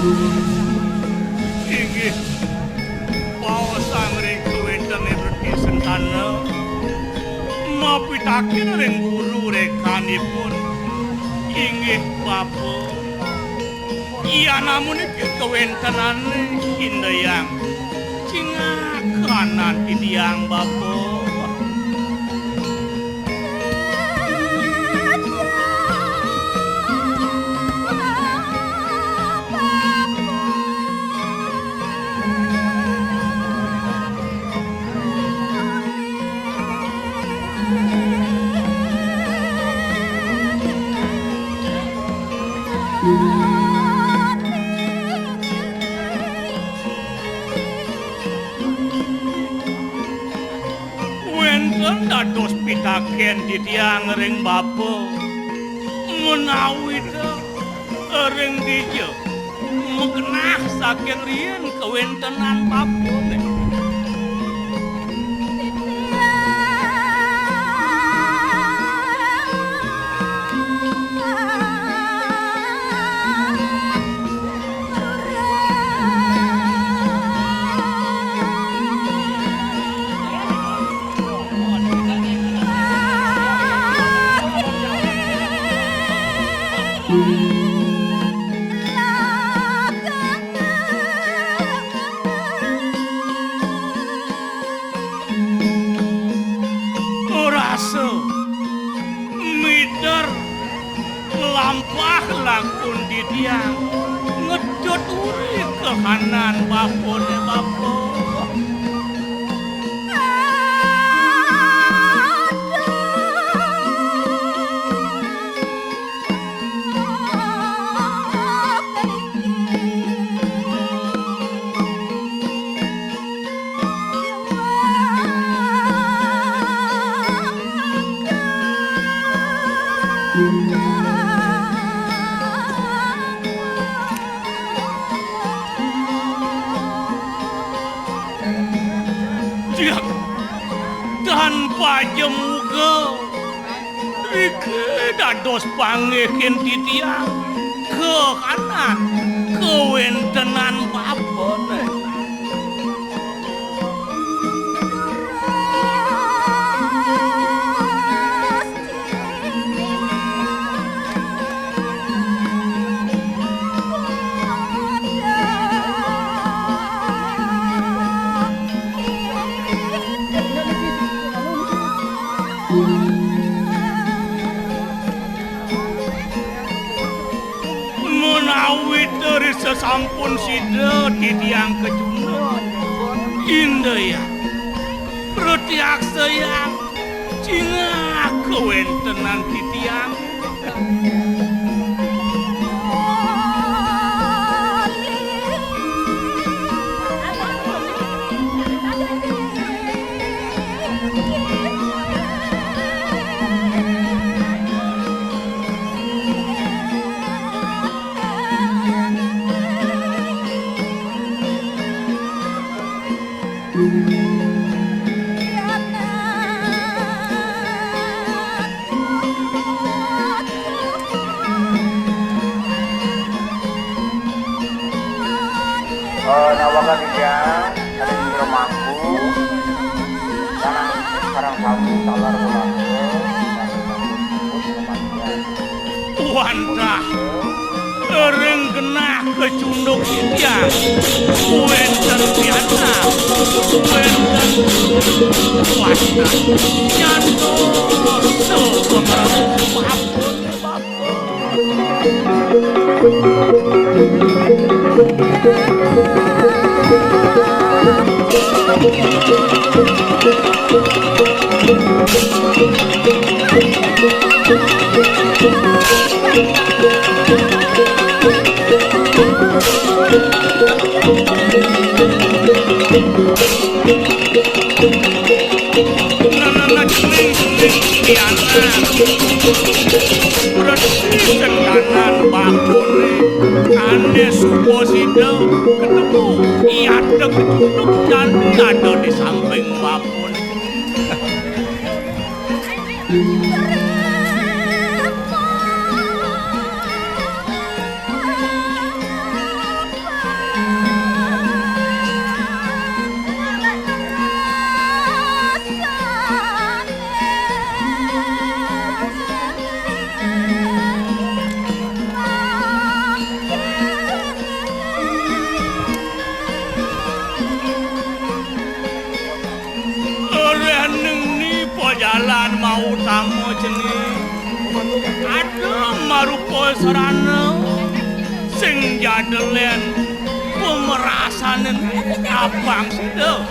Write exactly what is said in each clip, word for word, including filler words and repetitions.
Inggih, paosang ring kawéntenan Reti Sentana, mapitaken ring guru rékanipun. Inggih, Bapa. Yan amunika kawéntenané, indayang. Cingak kahanan titiang, Bapa. Wénten dados pitakén titiang ring Bapa, menawi ta ring dija magenah saking riin kawéntenan Bapané. Rasa mider lampah langkung titiang ngedot uri kahanan Bapané, Bapa. Diak, tan pajemuga. Riki dados panggihin titiang kahanan kawéntenan Bapané. Menawi teri sasampun sida titiang kacunduk, indayang, pratiaksayang, cingak kawéntenan titiang. Eh, nawakan dia, ada yang rumahku, karena sekarang kamu salar ulang. Wantah, ring genah kacunduk titiang, wénten pianak, wénten wantah, nyantos pamapun. Nana celing-celing pianak. Resi sengkanan bakune. Ane suba sida ketemu. Iya, ada kecunduk jani ada di samping bakune. Rupa sarana sing jadelén pamerasané, abang sida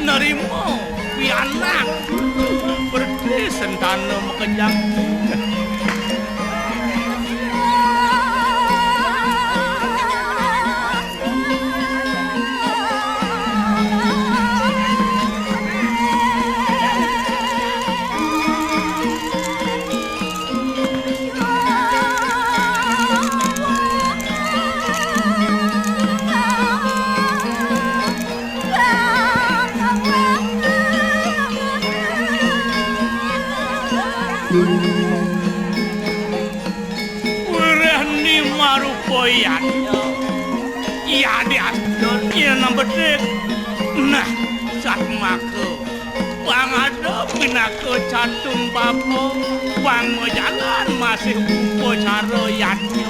nerima pianak berdi sentana makejang. Wiréh ni marupa yadnya. Yadi astun yén bedik. Nah, satmaka. Pang ada pinaka catung bapa, pang majalan masih upacara yadnya.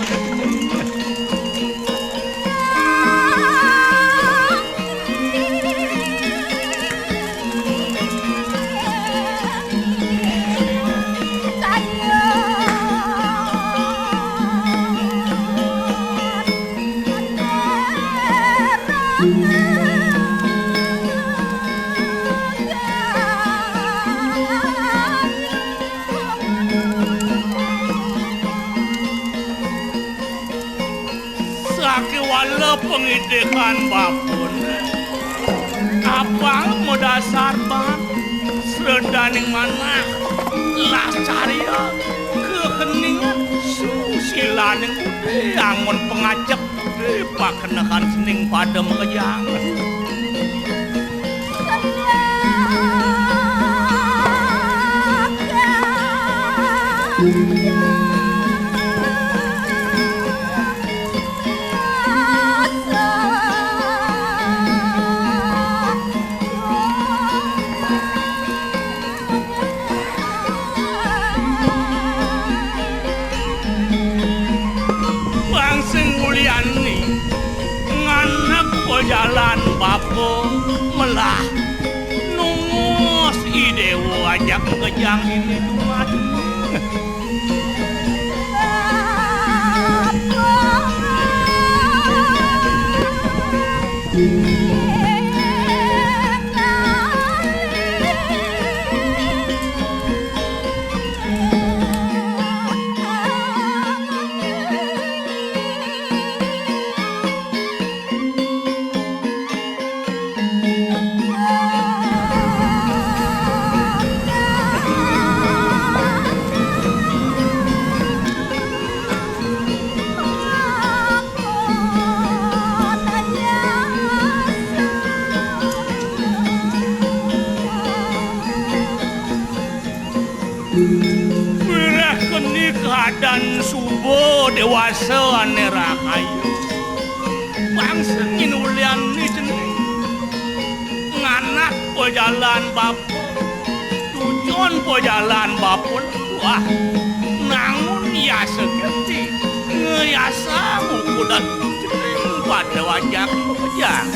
Sakéwala pangidikan bapané, abang madasar bang sredaning manah, lascarya, kakeningan, susilaning budi, anggon pangajap, pakenehan sening pada makejang. Bang sing ulian ni nganak pajalan bapa melah nungos I Déwa ajak makejang ini dumat. Wiréh keni keadaan suba déwasa ané rahayu. Bangsa nyén ulian ni cening. Nganak pajalan bapa, tujon pajalan bapa. Wah, nangun yasa genti, ngayasa ukudan cening pada wajak makejang.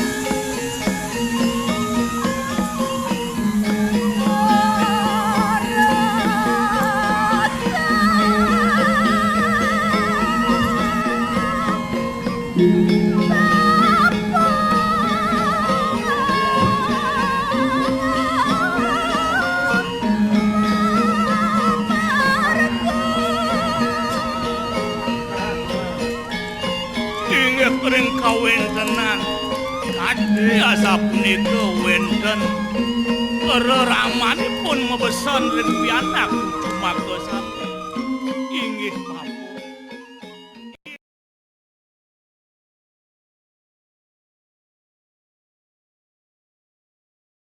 Inggih ring kawéntenan. Kadi asapunika wénten reramanipun mabesan ring pianak putu maka sami. Inggih, Bapak.